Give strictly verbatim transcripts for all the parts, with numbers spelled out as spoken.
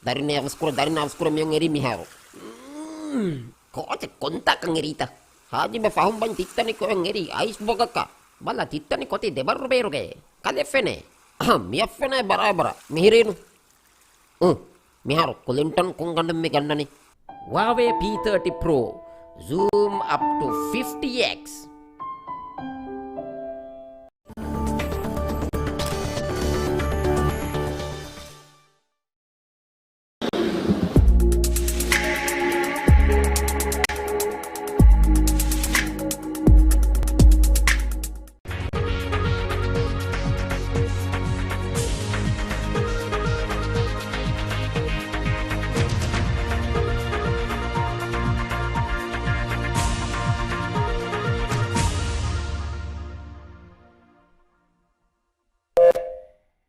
ދަރިން އަވަސްކުރަ، ދަރިން އަވަސްކުރަ މިއޮން އެރީ މިހާރު. މް، ކޯޗެއް ކޮންތާކަން އެރީތަ؟ ހާޖިބެ ފަހުން ބަން ތިއްތަނި ކޮއެއް އެރީ އައިސް ބޮގަކަށް. ބަލަ ތިއްތަނި ކޮތީ ދެބައްރު ބޭރުގައޭ. ކަލެ ފެނޭ. އަހަ، މިއަށް ފެނޭ ބަރާބަރަށް. މިހިރީނު. އު، މިހާރު ކުލިންޓަން ކޮން ގަނޑެއް މި ގަންނަނީ؟ ހުއާވޭ ޕީ ތާޓީ ޕްރޯ، zoom up to fifty X.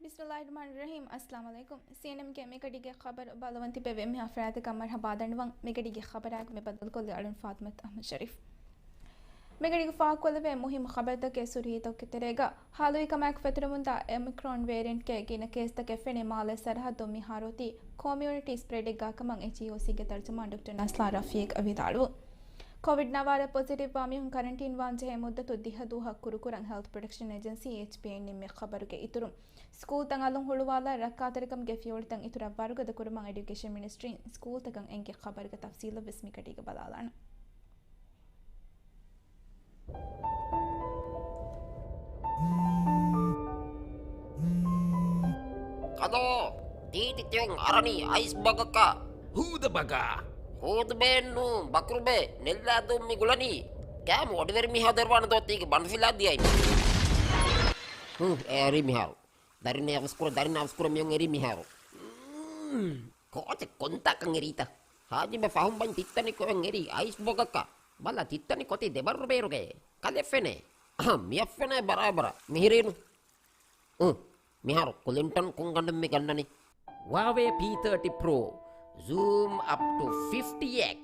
ބިސްމިއްލާހިއްރަޙްމާނިއްރަޙީމް. އައްސަލާމު ޢަލައިކުމް. ސީއެންއެމްގެ މިގަޑީގެ ޚަބަރު ބަލަވަން ތިބެވި އެންމެހާ ފަރާތަކަށް މަރްޙަބާ ދަންނަވަން. މިގަޑީގެ ޚަބަރާއެކު މި ބައްދަލުކޮށްލީ އަޅުން ފާތިމަތު އަޙްމަދު ޝަރީފް. މިގަޑީގަ ފާހަގަކޮށްލެވޭ މުހިއްމު ޚަބަރުތަކެއް ސުރުޚީތަކުގެ ތެރޭގަ، ހާލުވި ކަމާއެކު ފެތުރެމުންދާ އޮމިކްރޯން ވޭރިއަންޓްގެ ގިނަ ކޭސްތަކެއް ފެނި މާލެ ސަރަހައްދުން މިހާރު އޮތީ ކޮމިއުނިޓީ ސްޕްރެޑެއްގަ ކަމަށް އެޗްއީއޯސީގެ ތަރްޖަމާން ޑޮކްޓަރ ނަސްލާ ރަފީޤް ވިދާޅުވި. ކޮވިޑް ނަވާރަ ޕޮޒިޓިވްވާ މީހުން ކަރަންޓީންވާން ޖެހޭ މުއްދަތު ދިހަ ދުވަހަށް ކުރުކުރަން ހެލްތު ޕްރޮޓެކްޝަން އޭޖެންސީ، އެޗްޕީއެން، ނިންމި ޚަބަރުގެ އިތުރުން، ސްކޫލްތައް އަލުން ހުޅުވާލާ ރައްކާތެރިކަމުގެ ފިޔަވަޅުތައް އިތުރަށް ވަރުގަދަ ކުރުމަށް އެޑިއުކޭޝަން މިނިސްޓްރީން ސްކޫލްތަކަށް އެންގި ޚަބަރުގެ ތަފްސީލަށް ވެސް މިގަޑީގަ ބަލާލާނަން. ކަލޯ، ތީތި ތިއުން އަރަނީ އައިސް ބަގަކަށް. ހޫދަ ބަގާ. ހޫދު ބޭންނު، ބަކުރު ބޭ، ނެއްލާދޫން މި ގުޅަނީ. ކައިމު އޮޑިވެރި މީހާ ދެރުވާނެ ދޯ ތީގެ ބަނޑުފިލާ ދިޔައިން. ހުން، އެ އަރި މިހާރު. ދަރިން އަވަސްކުރަ، ދަރިން އަވަސްކުރަ މިއޮން އެރީ މިހާރު. މް، ކޯޗެއް ކޮންތާކަން އެރީތަ؟ ހާޖިބެ ފަހުން ބަން ތިއްތަނި ކޮއެއް އެރީ އައިސް ބޮގަކަށް. ބަލަ ތިއްތަނި ކޮތީ ދެބައްރު ބޭރުގައޭ. ކަލެ ފެނޭ. އަހަ، މިއަށް ފެނޭ ބަރާބަރަށް. މިހިރީނު. އު، މިހާރު ކުލިންޓަން ކޮން ގަނޑެއް މި ގަންނަނީ؟ ހުއާވޭ ޕީ ތާޓީ ޕްރޯ، zoom up to fifty X.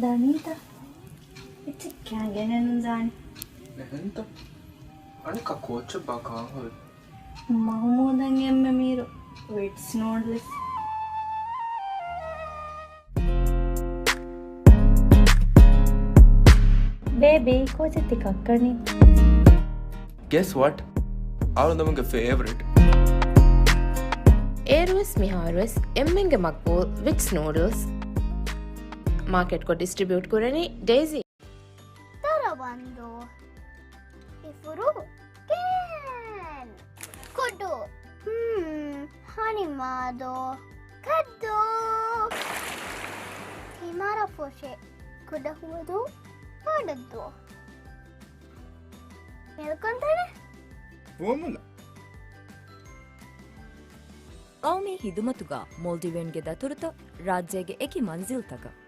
ދަނީތަ؟ އެއްޗެއް ކާ ގެނެއްނު ދާނެ. އެހެންތަ؟ އަނެއްކާ ކޯޗެއް ބާ ކާން ހުރި؟ މަހުމޫދަށް އެންމެ މީރު ވިޓްސް ނޫޑްލްސް. ބޭބީ، ކޯޗެއް ތި ކައްކަނީ؟ Guess what? އަޅުގަނޑުގެ ފޭވަރިޓް. އޭރުވެސް މިހާރުވެސް އެންމެންގެ މަގްބޫލް ވިޓްސް ނޫޑްލްސް. މާކެޓްކޮށް ޑިސްޓްރިބިއުޓް ކުރަނީ ޑޭޒީ. ދަރަވަންދޫ. އިފުރު. ކޭން. ކުޑު. ހުން. ހަނިމާދޯ. ކައްދޫ. ތިމާރަ ފޮށެ. ކުޑަ ހުވަދޫ. ޕާޑައްދޫ. މެލްކޮން ތަނެ. ފޯމުލަ. ޤައުމީ ހިދުމަތުގަ މޯލްޑިވިއަންގެ ދަތުރުތައް ރާއްޖޭގެ އެކި މަންޒިލްތަކަށް.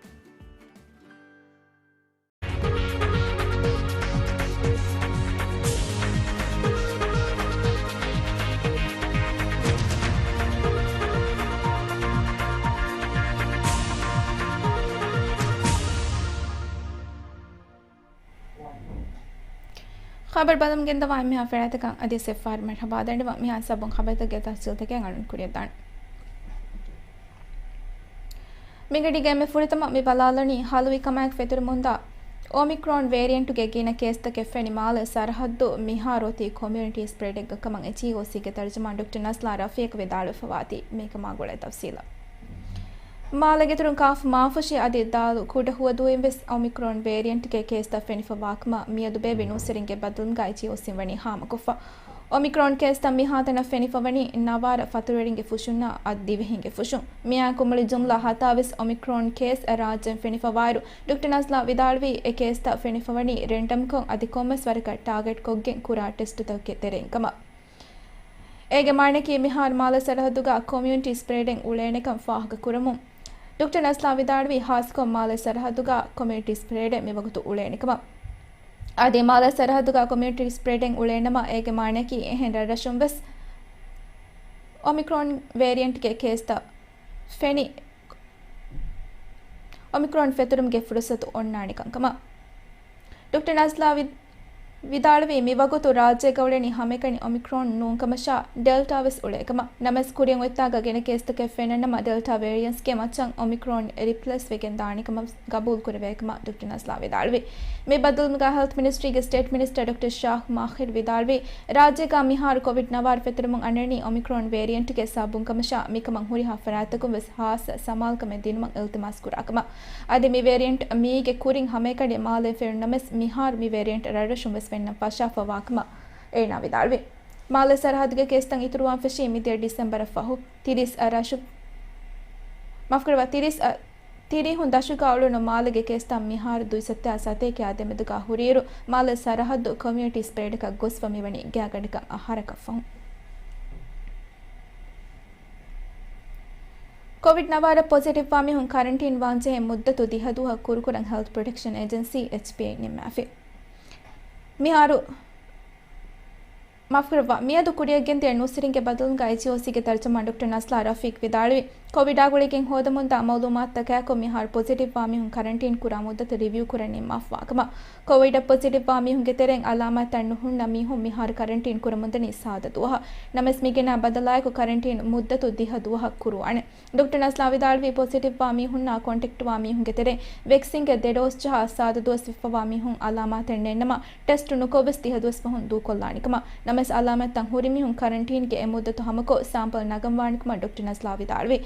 ޚަބަރު ބަލަމުން ގެންދަވާ އެންމެހާ ފަރާތަކަށް އަދިވެސް އެއްފަހަރު މަރްޙަބާ ދަނޑިވަން. މިހާ ސަބުން ޚަބަރުތަކުގެ ތަފްސީލްތަކެއް އަޅުން ކުރިއަށްދާނެ. މިގަޑީގެ އެންމެ ފުރަތަމަ މި ބަލާލަނީ، ހަލުވި ކަމާއެކު ފެތުރެމުންދާ އޮމިކްރޯން ވޭރިއަންޓުގެ ގިނަ ކޭސްތަކެއް ފެނި މާލެ ސަރަހައްދު މިހާރު އޮތީ ކޮމިއުނިޓީ ސްޕްރެޑެއްގަ ކަމަށް އެޗްއީއޯސީގެ ތަރްޖަމާން ޑޮކްޓަރ ނަސްލާ ރަފީޤް ވިދާޅުވެފަވާތީ. މީގެ މާގުޅޭ ތަފްސީލަށް. މާލޭގެ އިތުރުން ކާފަ މާފުށި އަދި ދާލު ކުޑަ ހުވަދޫއިން ވެސް އޮމިކްރޯން ވޭރިއަންޓްގެ ކޭސްތައް ފެނިފަވާކަމަށް މިއަދު ބޭއްވި ނޫސްވެރިންގެ ބައްދަލުމުގައި ޖިއޯސިން ވަނީ ހާމަކޮށްފަ. އޮމިކްރޯން ކޭސްތައް މިހާތަނަށް ފެނިފަވަނީ ނަވާރަ ފަތުރުވެރިންގެ ފުށުންނާ އަދި ދިވެހިންގެ ފުށުން. މިއާއެކު މުޅި ޖުމްލަ ހަތާވީސް އޮމިކްރޯން ކޭސް ރާއްޖެން ފެނިފަވާއިރު، ޑޮކްޓަރ ނަޒްލާ ވިދާޅުވީ، އެ ކޭސްތައް ފެނިފަވަނީ ރެންޑަމްކޮށް އަދި ކޮންމެސް ވަރަކަށް ޓާގެޓްކޮށްގެން ކުރާ ޓެސްޓުތަކުގެ ތެރެއިން ކަމަށް. އޭގެ މާނައަކީ މިހާރު މާލެ ސަރަހައްދުގަ ކޮމިއުނިޓީ ސްޕްރެޑެއް އުޅޭނެކަން ފާހަގަކުރަމުން، ޑޮކްޓަރ ނަސްލާ ވިދާޅުވީ، ހާއްސަކޮށް މާލެ ސަރަހައްދުގަ ކޮމިއުނިޓީ ސްޕްރެޑެއް މިވަގުތު އުޅޭނެކަމަށް. އަދި މާލެ ސަރަހައްދުގަ ކޮމިއުނިޓީ ސްޕްރެޑެއް އުޅޭނަމަ، އޭގެ މާނައަކީ އެހެން ރަށްރަށުން ވެސް އޮމިކްރޯން ވޭރިއަންޓްގެ ކޭސްތައް ފެނި، އޮމިކްރޯން ފެތުރުމުގެ ފުރުސަތު އޮންނާނެ ކަންކަމަށް. ޑޮކްޓަރ ނަސްލާ ވި-، ވިދާޅުވީ، މިވަގުތު ރާއްޖޭގަ އުޅެނީ ހަމައެކަނި އޮމިކްރޯން ނޫންކަމަށާ، ޑެލްޓާ ވެސް އުޅޭކަމަށް. ނަމަވެސް، ކުރިން އޮތްތާގަ ގިނަ ކޭސްތަކެއް ފެންނަނަމަ، ޑެލްޓާ ވޭރިއަންޓްގެ މައްޗަށް އޮމިކްރޯން ރިޕްލޭސް ވެގެން ދާނެކަމަށް ގަބޫލު ކުރެވޭކަމަށް ޑޮކްޓަރ ނަޒްލާ ވިދާޅުވި. މި ބަދަލުމުގަ ހެލްތް މިނިސްޓްރީގެ ސްޓޭޓް މިނިސްޓަރ ޑޮކްޓަރ ޝާހް މާހިރު ވިދާޅުވީ، ރާއްޖޭގަ މިހާރު ކޮވިޑް ނަވާރަ ފެތުރުމުން އަންނަނީ އޮމިކްރޯން ވޭރިއަންޓްގެ ސަބަބުން ކަމަށާ، މިކަމަށް ހުރިހާ ފަރާތްތަކުން ވެސް ހާއްސަ ސަމާލުކަމެއް ދިނުމަށް އިލްތިމާސް ކުރާކަމަށް. އަދި މި ވޭރިއަންޓް މީގެ ކުރިން ހަމައެކަނި މާލޭ ފެނުނަމަވެސް، މިހާރު މި ވޭރިއަންޓް ރަށްރަށުން ވެސް ފެންނަން ފަށާފަވާކަމަށް އޭނާ ވިދާޅުވި. މާލޭ ސަރަހައްދުގެ ކޭސްތައް އިތުރުވާން ފެށީ މިދިޔަ ޑިސެމްބަރަށް ފަހު. ތިރީސް އަށް ރަށު، މާފުކުރައްވާ، ތިރީސް އަށް، ތިރީހުން ދަށުގަ އުޅުނު މާލޭގެ ކޭސްތައް މިހާރު ދުއިސައްތަ ސަތޭކައާ ދެމެދުގަ ހުރިއިރު، މާލޭ ސަރަހައްދު ކޮމިއުނިޓީ ސްޕްރެޑަކަށް ގޮސްފަ މިވަނީ ގާތްގަނޑަކަށް އަހަރަކަށް ފަހުން. ކޮވިޑް ނަވާރަ ޕޮޒިޓިވްވާ މީހުން ކަރަންޓީން ވާންޖެހޭ މުއްދަތު ދިހަ ދުވަހަށް ކުރުކުރަން ހެލްތް ޕްރޮޓެކްޝަން އޭޖެންސީ، އެޗްޕީއޭ، ނިންމާފި. މިހާރު، މާފުކުރައްވާ، މިއަދު ކުރިއަށްގެންދިޔަ ނޫސްވެރިންގެ ބަދަލުގަ އެޗްއީއޯސީގެ ތަރްޖަމާން ޑޮކްޓަރ ނަސްލާ ރަފީޤް ވިދާޅުވި، ކޮވިޑާ ގުޅިގެން ހޯދަމުންދާ މައުލޫމާތުތަކާއެކު މިހާރު ޕޮޒިޓިވްވާ މީހުން ކަރަންޓީން ކުރާ މުއްދަތު ރިވިއު ކުރަން ނިންމާފަވާކަމަށް. ކޮވިޑަށް ޕޮޒިޓިވްވާ މީހުންގެ ތެރެއިން އަލާމާތްތައް ނުހުންނަ މީހުން މިހާރު ކަރަންޓީން ކުރަމުންދަނީ ސާދަ ދުވަހަށް. ނަމަވެސް މިގެނައި ބަދަލާއެކު ކަރަންޓީން މުއްދަތު ދިހަ ދުވަހަށް ކުރުވާނެ. ޑޮކްޓަރ ނަސްލާ ވިދާޅުވީ، ޕޮޒިޓިވްވާ މީހުންނާ ކޮންޓެކްޓްވާ މީހުންގެ ތެރެއިން ވެކްސިންގެ ދެ ޑޯސް ޖަހާ ސާދަ ދުވަސް ވެފަވާ މީހުން އަލާމާތެއް ނެތްނަމަ، ޓެސްޓު ނުކޮށްވެސް ދިހަ ދުވަސް ފަހުން ދޫކޮށްލާނެކަމަށް. ނަމަވެސް އަލާމާތްތައް ހުރި މީހުން ކަރަންޓީންގެ އެ މުއްދަތު ހަމަކޮށް ސާމްޕަލް ނަގަންވާނެކަމަށް ޑޮކްޓަރ ނަސްލާ ވިދާޅުވި.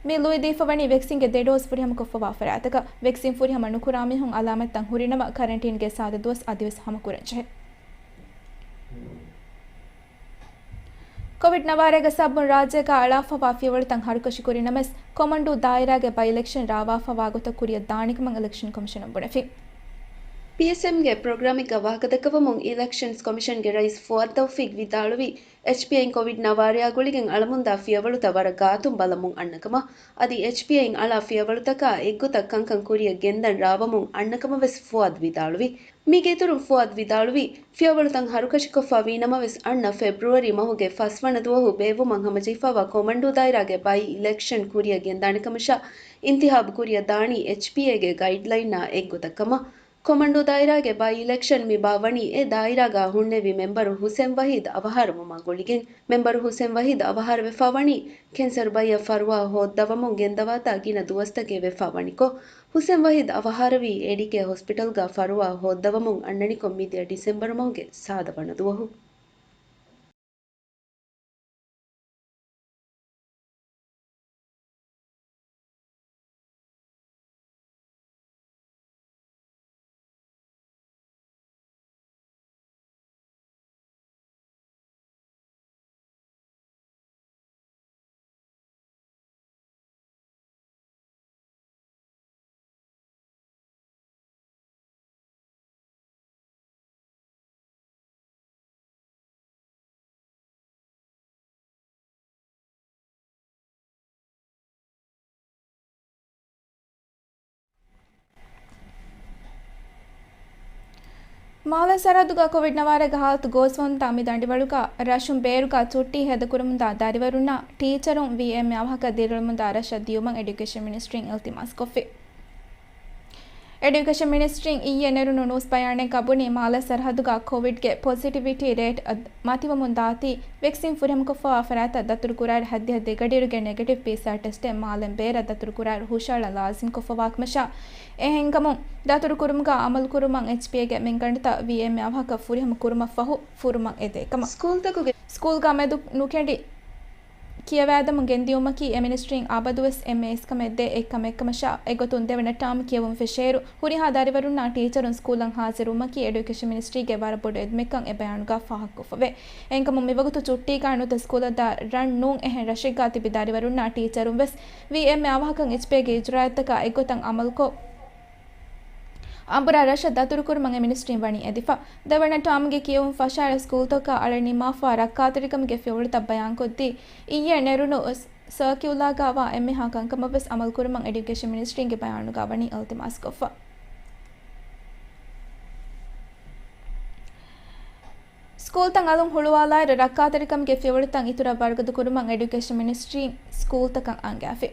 މި ލުއިދީފަވަނީ ވެކްސިންގެ ދެ ޑޯސް ފުރިހަމަކޮށްފަވާ ފަރާތަކަށް. ވެކްސިން ފުރިހަމަ ނުކުރާ މީހުން އަލާމާތްތައް ހުރިނަމަ، ކަރަންޓީންގެ ސާދަ ދުވަސް އަދިވެސް ހަމަކުރަންޖެހޭ. ކޮވިޑް ނަވާރަގެ ސަބަބުން ރާއްޖޭގަ އަޅާފަވާ ފިޔަވަޅުތައް ހަރުކަށިކުރި ނަމަވެސް، ކޮމަންޑޫ ދާއިރާގެ ބައި އިލެކްޝަން ރާވާފަވާ ގޮތަށް ކުރިއަށް ދާނެކަމަށް އިލެކްޝަން ކޮމިޝަނުން ބުނެފި. ޕީއެސްއެމްގެ ޕްރޮގްރާމެއްގަ ވާހަކަދައްކަވަމުން، އިލެކްޝަންސް ކޮމިޝަންގެ ރައީސް ފުއާދު ތައުފީޤް ވިދާޅުވީ، އެޗްޕީއޭއިން ކޮވިޑް ނަވާރަޔާ ގުޅިގެން އަޅަމުންދާ ފިޔަވަޅުތައް ވަރަށް ގާތުން ބަލަމުން އަންނަކަމަށް. އަދި އެޗްޕީއޭއިން އަޅާ ފިޔަވަޅުތަކާ އެއްގޮތަށް ކަންކަން ކުރިއަށް ގެންދަން ރާވަމުން އަންނަކަމަށް ވެސް ފުއާދު ވިދާޅުވި. މީގެ އިތުރުން ފުއާދު ވިދާޅުވީ، ފިޔަވަޅުތައް ހަރުކަށިކޮށްފަ ވީނަމަވެސް، އަންނަ ފެބްރުއަރީ މަހުގެ ފަސްވަނަ ދުވަހު ބޭއްވުމަށް ހަމަޖެހިފައިވާ ކޮމަންޑޫ ދާއިރާގެ ބައި އިލެކްޝަން ކުރިއަށް ގެންދާނެކަމަށާ، އިންތިހާބު ކުރިއަށް ދާނީ އެޗްޕީއޭގެ ގައިޑްލައިންއާ އެއްގޮތަށް ކަމަށް. ކޮމަންޑޫ ދާއިރާގެ ބައި އިލެކްޝަން މި ބާއްވަނީ އެ ދާއިރާގަ ހުންނެވި މެމްބަރު ހުސެން ވަހީދު އަވަހާރަވުމާ ގުޅިގެން. މެމްބަރު ހުސެން ވަހީދު އަވަހާރަވެފަ ވަނީ ކެންސަރު ބައްޔަށް ފަރުވާ ހޯއްދަވަމުން ގެންދަވާތާ ގިނަ ދުވަސްތަކެއް ވެފަ ވަނިކޮށް. ހުސެން ވަހީދު އަވަހާރަވީ އޭޑީކޭ ހޮސްޕިޓަލްގަ ފަރުވާ ހޯއްދަވަމުން އަންނަނިކޮށް މިދިޔަ ޑިސެމްބަރު މަހުގެ ސާދަ ވަނަ ދުވަހު. މާލޭ ސަރަހައްދުގަ ކޮވިޑް ނަވާރަގެ ހާލަތު ގޯސްވަމުންދާ މި ދަނޑިވަޅުގަ ރަށުން ބޭރުގަ ޗުއްޓީ ހޭދަކުރަމުންދާ ދަރިވަރުންނާ ޓީޗަރުން ވީއެމްއޭ އަވަހަކަށް ދިރިއުޅެމުންދާ ރަށަށް ދިޔުމަށް އެޑިއުކޭޝަން މިނިސްޓްރީން އިލްތިމާސްކޮށްފި. އެޑިއުކޭޝަން މިނިސްޓްރީން އިއްޔެ ނެރުނު ނޫސް ބަޔާނެއްގަ ބުނީ، މާލޭ ސަރަހައްދުގަ ކޮވިޑްގެ ޕޮޒިޓިވިޓީ ރޭޓް އަށް މަތިވަމުން ދާތީ، ވެކްސިން ފުރިހަމަކޮށްފަވާ ފަރާތްތައް ދަތުރު ކުރާއިރު ހައްދިހައްދި ގަޑިއިރުގެ ނެގެޓިވް ޕީސީއާރް ޓެސްޓެއް މާލެން ބޭރަށް ދަތުރު ކުރާއިރު ހުށައަޅާ ލާޒިމްކޮށްފަވާކަމަށާ، އެހެންކަމުން ދަތުރު ކުރުމުގަ އަމަލުކުރުމަށް އެޗްޕީއޭގެ މިންގަނޑުތައް ވީއެމްއޭ އަވަހަކަށް ފުރިހަމަ ކުރުމަށްފަހު ފުރުމަށް އެދޭކަމަށް. ސްކޫލްތަކުގެ ސްކޫލްގަ މެދު ނުކެނޑި ކިޔަވާދެމުން ގެންދިޔުމަކީ އެ މިނިސްޓްރީން އަބަދުވެސް އެންމެ އިސްކަމެއް ދޭ އެއްކަމެއްކަމަށާ، އެގޮތުން ދެވަނަ ޓާމް ކިޔެވުން ފެށޭއިރު، ހުރިހާ ދަރިވަރުންނާ ޓީޗަރުން ސްކޫލަށް ހާޒިރުވުމަކީ އެޑިއުކޭޝަން މިނިސްޓްރީގެ ވަރަށް ބޮޑު އެދުމެއްކަން އެ ބަޔާނުގަ ފާހަގަކޮށްފަވޭ. އެހެންކަމުން މިވަގުތު ޗުއްޓީގަ ނުވަތަ ސްކޫލަށްދާ ރަށް ނޫން އެހެން ރަށެއްގަ ތިބި ދަރިވަރުންނާ ޓީޗަރުން ވެސް ވީއެމްއޭ އަވަހަކަށް އެޗްޕީއޭގެ އިޖުރާއަތްތަކާ އެއްގޮތަށް އަމަލުކޮށް، އަނބުރާ ރަށަށް ދަތުރުކުރުމަށް އެ މިނިސްޓްރީން ވަނީ އެދިފަ. ދެވަނަ ޓާމްގެ ކިޔެވުން ފަށާއިރު ސްކޫލްތަކަށް އަޅަން ނިންމާފައިވާ ރައްކާތެރިކަމުގެ ފިޔަވަޅުތައް ބަޔާންކޮށްދީ، އިއްޔެ ނެރުނު ސަ-، ސަރކިއުލާގައިވާ އެންމެހާ ކަންކަމަށްވެސް އަމަލުކުރުމަށް އެޑިއުކޭޝަން މިނިސްޓްރީންގެ ބަޔާނުގަ ވަނީ އިލްތިމާސްކޮށްފަ. ސްކޫލްތައް އަލުން ހުޅުވާލާއިރު، ރައްކާތެރިކަމުގެ ފިޔަވަޅުތައް އިތުރަށް ވަރުގަދަކުރުމަށް އެޑިއުކޭޝަން މިނިސްޓްރީން ސްކޫލްތަކަށް އަންގާފި.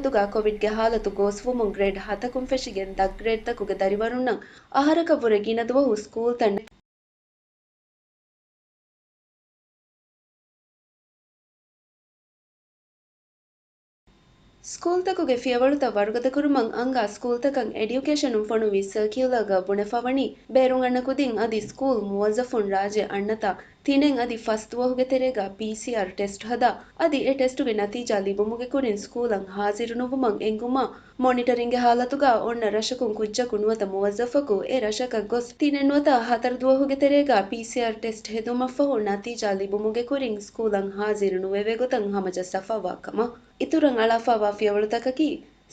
ދު ގަ ކޮވިޑްގެ ހާލަތު ގޯސްވުމުން ގްރޭޑް ހަތަކުން ފެށިގެން ދަށް ގްރޭޑްތަކުގެ ދަރިވަރުންނަށް އަހަރަކަށްވުރެ ގިނަ ދުވަހު ސްކޫލްތައް ސްކޫލްތަކުގެ ފިޔަވަޅުތައް ވަރުގަދަކުރުމަށް އަންގާ ސްކޫލްތަކަށް އެޑިއުކޭޝަނުން ފޮނުވި ސަރކިއުލާގަ ބުނެފަވަނީ، ބޭރުން އަންނަ ކުދިން އަދި ސްކޫލް މުވައްޒަފުން ރާއްޖެ އަންނަތާ ތިނެއް އަދި ފަސް ދުވަހުގެ ތެރޭގަ ޕީސީއާރް ޓެސްޓް ހަދާ، އަދި އެ ޓެސްޓުގެ ނަތީޖާ ލިބުމުގެ ކުރިން ސްކޫލަށް ހާޒިރުނުވުމަށް އެންގުމާ، މޮނިޓަރިންގެ ހާލަތުގަ އޮންނަ ރަށަކުން ކުއްޖަކު ނުވަތަ މުވައްޒަފަކު އެ ރަށަކަށް ގޮސް ތިނެއް ނުވަތަ ހަތަރު ދުވަހުގެ ތެރޭގަ ޕީސީއާރް ޓެސްޓް ހެދުމަށްފަހު ނަތީޖާ ލިބުމުގެ ކުރިން ސްކޫލަށް ހާޒިރު ނުވެވޭ ގޮތަށް ހަމަޖައްސާފައިވާ ކަމަށް. އިތުރަށް އަޅާފައިވާ ފިޔަވަޅުތަކަކީ،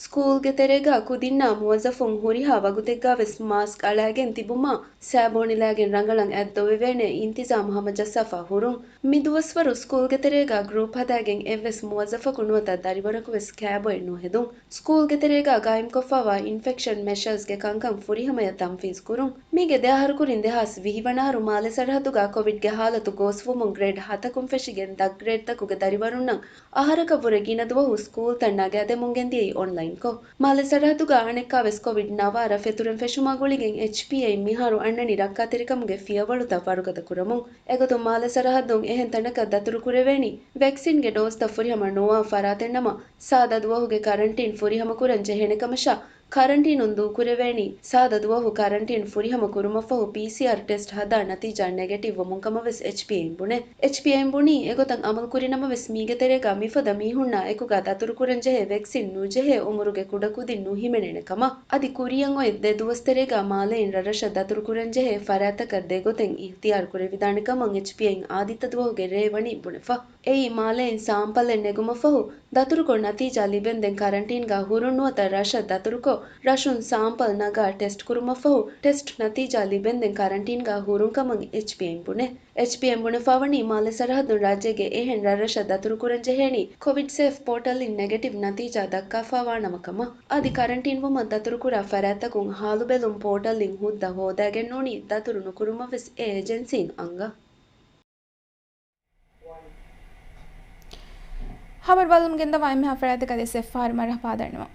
ސްކޫލްގެ ތެރޭގަ ކުދިންނާ މުވައްޒަފުން ހުރިހާ ވަގުތެއްގަވެސް މާސްކް އަޅައިގެން ތިބުމާ، ސާބޯނިލާގެން ރަނގަޅަށް އަތް ދޮވެވޭނެ އިންތިޒާމް ހަމަޖައްސާފަ ހުރުން. މި ދުވަސްވަރު ސްކޫލްގެ ތެރޭގަ ގްރޫޕް ހަދާގެން އެއްވެސް މުވައްޒަފަކު ނުވަތަ ދަރިވަރަކުވެސް ކާބޮއެއް ނުހެދުން. ސްކޫލްގެ ތެރޭގަ ގާއިމްކޮށްފައިވާ އިންފެކްޝަން މެޝަރސްގެ ކަންކަން ފުރިހަމަޔަށް ތަންފީޒް ކުރުން. މީގެ ދެ އަހަރު ކުރިން ދެހާސް ވިހި ވަނަ އަހަރު މާލެ ސަރަހައްދުގަ ކޮވިޑްގެ ހާލަތު ގޯސްވުމުން ގްރޭޑް ހަތަކުން ފެށިގެން ދަށް ގްރޭޑްތަކުގެ ދަރިވަރުންނަށް އަހަރަކަށްވުރެ ގިނަ ދުވަހު ސްކޫލްތައް ނަގާދެމުން ގެންދިޔައީ އޮންލައިންކޮށް. މާލެ ސަރަހައްދުގަ އަނެއްކާވެސް ކޮވިޑް ނަވާރަ ފެތުރެން ފެށުމާ ގުޅިގެން އެޗްޕީއައި މިހާރު އަންނަނީ ރައްކާތެރިކަމުގެ ފިޔަވަޅުތައް ވަރުގަދަ ކުރަމުން. އެގޮތުން މާލެ ސަރަހައްދުން އެހެން ތަނަކަށް ދަތުރު ކުރެވޭނީ ވެކްސިންގެ ޑޯޒްތައް ފުރިހަމަ ނުވާ ފަރާތެއް ނަމަ، ސާދަ ދުވަހުގެ ކަރަންޓީން ފުރިހަމަ ކުރަން ޖެހޭނެ ކަމަށާ، ކަރަންޓީނުން ދޫކުރެވޭނީ ސާދަ ދުވަހު ކަރަންޓީން ފުރިހަމަ ކުރުމަށްފަހު ޕީސީއާރް ޓެސްޓް ހަދާ ނަތީޖާ ނެގެޓިވް ވުމުން ކަމަށް ވެސް އެޗްޕީއައިން ބުނޭ. އެޗްޕީއައިން ބުނީ، އެގޮތަށް އަމަލު ކުރި ނަމަވެސް، މީގެ ތެރޭގަ މިފަދަ މީހުންނާ އެކުގަ ދަތުރު ކުރަން ޖެހޭ ވެކްސިން ނުޖެހޭ އުމުރުގެ ކުޑަކުދިން ނުހިމެނޭނެ ކަމަށް. އަދި ކުރިއަށް އޮތް ދެ ދުވަސް ތެރޭގަ މާލެއިން ރަށްރަށަށް ދަތުރު ކުރަން ޖެހޭ ފަރާތްތަކަށް ދެ ގޮތެއް އިހްތިޔާރު ކުރެވިދާނެ ކަމަށް އެޗްޕީއައިން އާދިއްތަ ދުވަހުގެ ރޭ ވަނީ ބުނެފަ. އެއީ، މާލެއިން ސާމްޕަލެއް ނެގުމަށްފަހު، ދަތުރުކޮށް ނަތީޖާ ލިބެންދެން ކަރަންޓީންގަ ހުރުން ނުވަތަ ރަށަށް ދަތުރުކޮށް، ރަށުން ސާމްޕަލް ނަގާ ޓެސްޓް ކުރުމަށްފަހު، ޓެސްޓް ނަތީޖާ ލިބެންދެން ކަރަންޓީންގަ ހުރުން ކަމަށް އެޗްޕީއައިން ބުނޭ. އެޗްޕީއައިން ބުނެފަވަނީ، މާލެ ސަރަހައްދުން ރާއްޖޭގެ އެހެން ރަށްރަށަށް ދަތުރުކުރަން ޖެހޭނީ، ކޮވިޑް ސޭފް ޕޯޓަލްއިން ނެގެޓިވް ނަތީޖާ ދައްކާފައިވާ ނަމަ ކަމަށް. އަދި ކަރަންޓީން ވުމަށް ދަތުރުކުރާ ފަރާތްތަކުން ހާލުބެލުން ޕޯޓަލްއިން ހުއްދަ ހޯދައިގެން ނޫނީ ދަތުރު ނުކުރުމަށް ވެސް އެ އޭޖެންސީން އަންގާ. ހަބަރު ބަލަމުން ގެންދަވާ އެންމެހާ ފަރާތަކަށް ދެ ސެފް ފާރު މަރަހަ ޕާދަންނަވަން.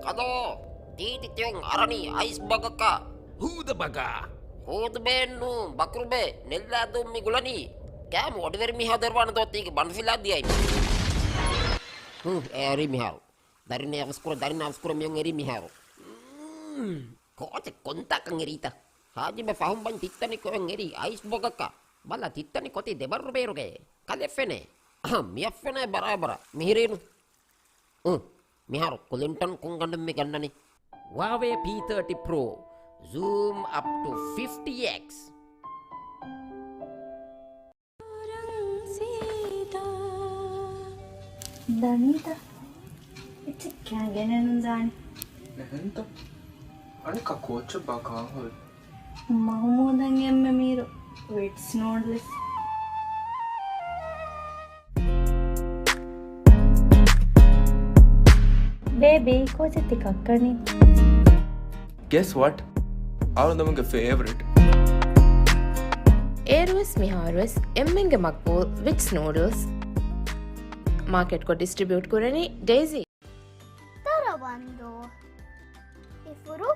ކަލޯ، ތީތި ތިޔަން އަރަނީ އައިސް ބަގަކަށް. ހޫދަ ބަގާ. ހޫދު ބޭންނު، ބަކުރުބޭ، ނެއްލާދޫ މި ގުޅަނީ. ކާމު އޮޑިވެރި މިހާ ދެރުވާނެ ދޯ ތީގެ ބަނޑުފިލާ ދިޔައި. ހު، އެރި މިހާރު. ދަރިން އަވަސްކުރ، ދަރިން އަވަސްކުރ މިޔަން އެރީ މިހާރު. މް، ކޯޗެއް ކޮންތާކަން އެރީތަ؟ ހާޖިބެ ފަހުން ބަން ތިއްތަނި ކޮއެން އެރީ އައިސް ބޮގަކަށް. ބަލަ ތިއްތަނި ކޮތި ދެބައްރު ބޭރުގެ. ކަލެ ފެނޭ. އަހަ، މިއަށް ފެނޭ ބަރާބަރަށް. މިހިރީނު. އު، މިހާރު ކުލިންޓަން ކުންގަނޑުން މި ގަންނަނީ. ވާވޭ ޕީ ތާޓީ ޕްރޯ. ޒޫމް އަޕް ޓު ފިފްޓީ އެކްސް. ދަނީތަ؟ އެއްޗެއް ކާގެނެއް ނުދާނެ. ނެހެންތަ؟ އަނެއްކާ ކޯއްޗެއް ބާ ކާހޮއި؟ މަހުމޫދަށް އެންމެ މީރު ވިޓްސް ނޫޑްލްސް. ބޭބީ، ކޯޗެއް ތި ކައްކަނީ؟ Guess what? އަޅުގަނޑުމެންގެ ފޭވަރިޓް. އޭރުވެސް މިހާރުވެސް އެންމެންގެ މަގްބޫލް ވިޓްސް ނޫޑްލްސް މާކެޓްކޮށް ޑިސްޓްރިބިއުޓް ކުރަނީ ޑެއިޒީ. ދަރަވަންދޫ. އިފުރު.